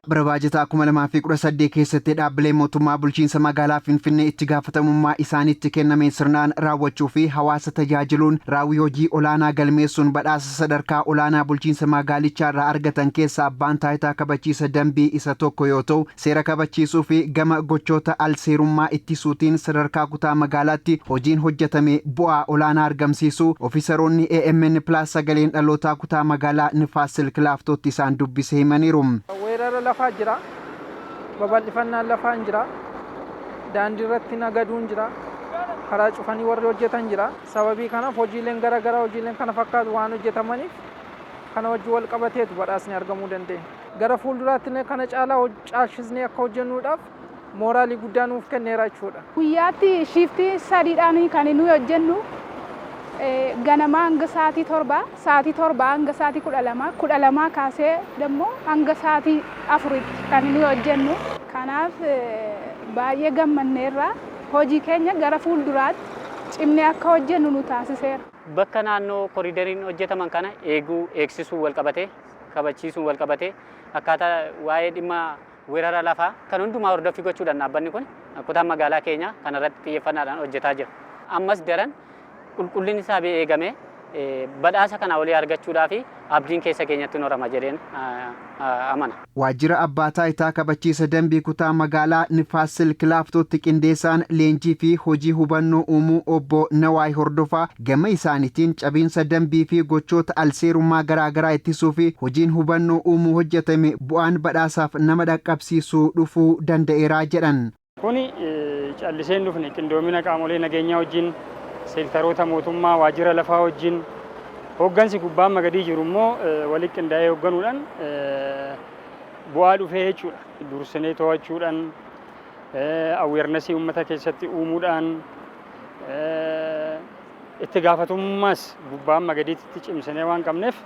Bara baajataa 2018 keessatti dhaabbileen mootummaa bulchiinsa magaalaa Finfinnee itti gaafatamummaa isaanitti kenname sirnaan raawwachuu fi hawaasa tajaajiluun raawwii hojii olaanaa galmeessuun badhaasa sadarkaa olaanaa bulchiinsa magaalichaa irraa argatan keessaa abbaan taayitaa kabachiisa dambii isa tokko yoo ta'u, seera kabachiisuu fi gama gochoota al-seerummaa ittisuutiin sadarkaa kutaa magaalaatti hojiin hojjetame bu'aa olaanaa argamsiisuu ofiisaroonni AMN Plus Sagaleen Dhalootaa kutaa magaalaa Nifaas Silk Laaftootti isaan dubbise himaniiru. Weerara lafaa jira, babal'ifannaan lafaa hin jira, daandii irratti nagaduun jira, karaa cufanii warri hojjetan jira. Sababii kanaaf hojiileen gara garaa, hojiileen kana fakkaatu waan hojjetamaniif kana wajjin wal qabateetu badhaasni argamuu danda'e. Gara fuulduraatti kana caalaa caalchisnee akka hojjennuudhaaf mooraalii guddaa nuuf kenneera jechuudha. Guyyaatti shiiftii sadiidhaan kan nuyi hojjennu, ganamaa hanga sa'aatii 7, sa'aatii 7 hanga sa'aatii 12, 12 kaasee immoo hanga sa'aatii 4tti kan nuyi hojjennu. Kanaaf baay'ee gammanneerra, hojii keenya gara fuulduraatti cimnee akka hojjennu nu taasiseera. Bakka naannoo koriidariin hojjetaman kana eeguu, eegsisuu wal qabatee, kabachiisuun wal qabatee, akkaataa waa'ee dhimma weerara lafaa kan hundumaa hordoffii gochuudhaan dhaabbanni kun kutaan magaalaa keenya kanarratti xiyyeeffannaadhaan hojjetaa jira. Ammas daran qulqullinni isaa eegamee badhaasa kana olii argachuudhaaf abdiin keessa keenyatti horama jedheen amana. Waajjira Abbaa Taayitaa Kabachiisa Dambii Kutaa Magaalaa Nifaas Silk Laaftootti qindeessaan leenjii fi hojii hubannoo uumuu obbo Nawaay Hordofaa gama isaaniitiin, cabiinsa dambii fi gochoota alseerummaa garaagaraa ittisuu fi hojiin hubannoo uumuu hojjetame bu'aan badhaasaaf nama dhaqqabsiisu dhufuu danda'eera jedhan. Kuni callisee hin dhufne. Qindoomina qaamolee nageenyaa wajjin, seektaroota mootummaa, waajjira lafaa wajjin, hooggansi gubbaa amma gadii jiru immoo walitti qindaa'ee hoogganuudhaan bu'aa dhufee jechuudha. Dursinee to'achuudhaan, awareness uummata keessatti uumuudhaan, itti gaafatamummaas gubbaa amma gadiitti cimsinee waan qabneef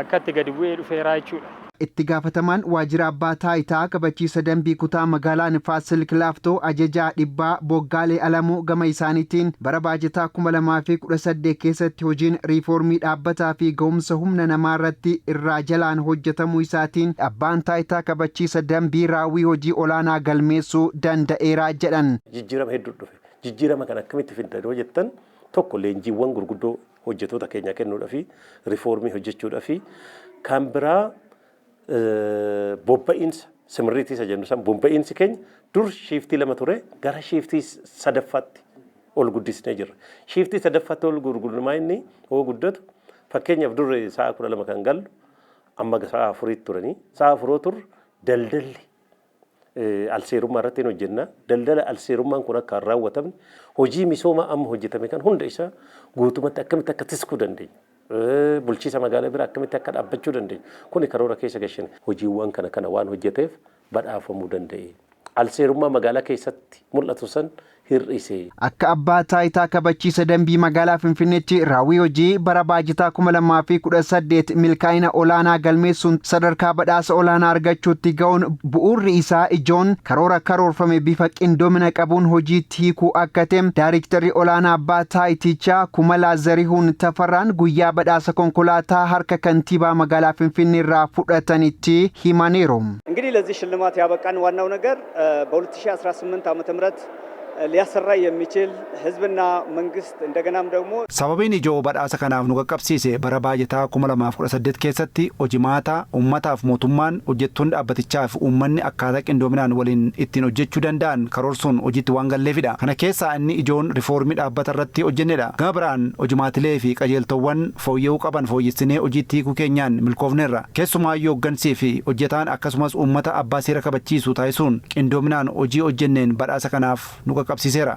akka itti gadi bu'ee dhufeeraa jechuudha. Itti gaafatamaan waajjira abbaa taayitaa kabachiisa dambii kutaa magaalaa Nifaas Silk Laaftoo ajajaa dhibbaa Boggaalee Alamuu gama isaaniitiin, bara baajataa 2018 keessatti hojiin riifoormii dhaabbataa fi ga'umsa humna namaa irratti irraa jalaan hojjetamuu isaatiin abbaan taayitaa kabachiisa dambii raawwii hojii olaanaa galmeessuu danda'eera jedhan. Jijjiirama hedduu dhufe. Jijjiirama kana akkamitti fiddan yoo jettan, tokko leenjiiwwan gurguddoo hojjettoota keenya kennuudhaa fi riifoormii hojjechuudhaa fi kan biraa bobba'iinsa simirriitii isa jennu san, bobba'iinsi keenya dur shiiftii lama ture, gara shiiftii sadaffaatti ol guddisnee jirra. Shiiftii sadaffaatti ol gurgurmaa inni hoo guddatu, fakkeenyaaf dur sa'a 12 kan gallu amma sa'a 4tti turanii, sa'a 4 tur daldalli alseerummaa irratti hin hojjenna. Daldala alseerummaan kun akka hin raawwatamne, hojii misoomaa amma hojjetame kan hunda isaa guutumatti akkamitti akka tiskuu dandeenya, bulchiisa magaalaa bira akkamitti akka dhaabbachuu dandeenya. Kuni karoora keessa gashine. Hojiiwwan kana kana waan hojjeteef badhaafamuu danda'e. Alseerummaa magaalaa keessatti mul'atu san hir'ise. Akka Abbaa Taayitaa Kabachiisa Dambii Magaalaa Finfinneetti raawwii hojii bara baajataa 2018 milkaa'ina olaanaa galmeessuun sadarkaa badhaasa olaanaa argachuutti ga'uun bu'uurri isaa ijoon karoora karoorfame bifa qindoomina qabuun hojiitti hiikuu akka ta'e Daayrektarri Olaanaa Abbaa Taayitichaa Kumalaa Zarihuun Tafarraan guyyaa badhaasa konkolaataa harka kantiibaa magaalaa Finfinnee irraa fudhatanitti himaniiru. እንግዲህ ለዚህ ሽልማት ያበቃን ዋናው ነገር በ2018 ዓመተ ምህረት ሊያሰራ የሚችል ህዝብና መንግስት እንደገናም ደግሞ Sababiin ijoo badhaasa kanaaf nu qaqqabsiise bara baajataa 2018 keessatti hojimaata uummataaf mootummaan, hojjettoonni dhaabbatichaa fi uummanni akkaataa qindoominaan waliin ittiin hojjechuu danda'an karoorsuun hojiitti waan galleefidha. Kana keessaa inni ijoon rifoormii dhaabbata irratti hojjennedha. Gama biraan hojimaatilee fi qajeeltowwan fooyya'uu qaban fooyyessinee hojiitti hiikuu keenyaan milkoofneerra. Keessumaayyuu hooggansii fi hojjetaan akkasumas uummata abbaa seera kabachiisu taasisuun qindoominaan hojii hojjenneen badhaasa kanaaf nu qaqqabsiiseera.